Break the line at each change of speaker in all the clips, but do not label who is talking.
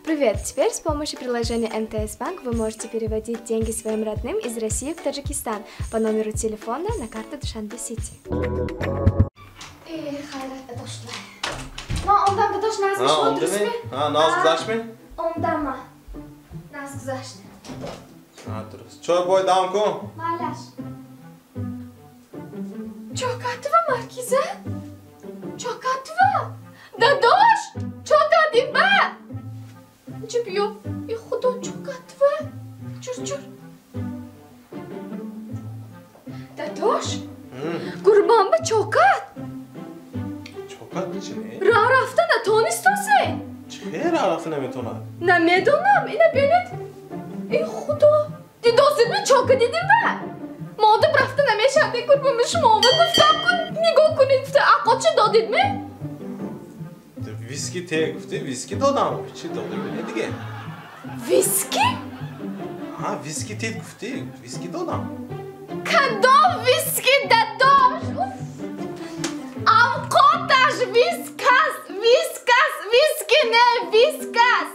Привет! Теперь с помощью приложения МТС Банк вы можете переводить деньги своим родным из России в Таджикистан по номеру телефона на карту Душанбе Сити. Хайрат, дадош. Ман омдам, дадош, нағз шумо дурустми?
Ҳа, нағз гузаштми?
Омдам ман. Нағз гузашт.
Ҳа, дуруст. Чой бой дам кун.
Майлаш. Чокатова Маркиза? Чокатова? Дадош! Чо дадиба? Чӣ биё? И худо, чокатова? Чур-чур. Дадош? Гурбанба чокат?
Чокат чӣ не?
Роҳ рафта натонистосе?
Чӣ роҳ рафта наметонад?
Намедонам, ина бинед. Эй худо! Дидосидми чока дидим ба? Модиб рафта намешавад, гурбами шумо ва гуфтам кун, нигоҳ кунед, гуфта ақоча додидми?
Виски те гуфти, виски додам. Чӣ додем диге?
Виски?
Ҳа, виски те гуфти, виски додам.
Кадом виски, дадош? Авқоташ вискас, вискас, виски не, вискас.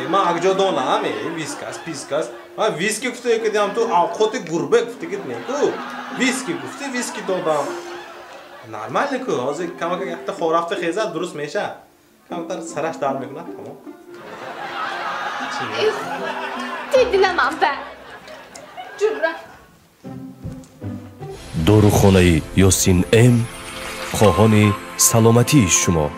Ман акҷо донам, вискас, пискас. Ман виски гуфта кардам, ту авқоти гурба гуфта ки не ку. Виски гуфти, виски додам. Нормально ку, ҳозир камака якта хорафта хезад, дуруст мешавад. Камтар сараш дард мекунад, тамом.
Ти дилам ба. Ҷурра.
Дорухонаи Ёсин М хоҳони саломатии шумо.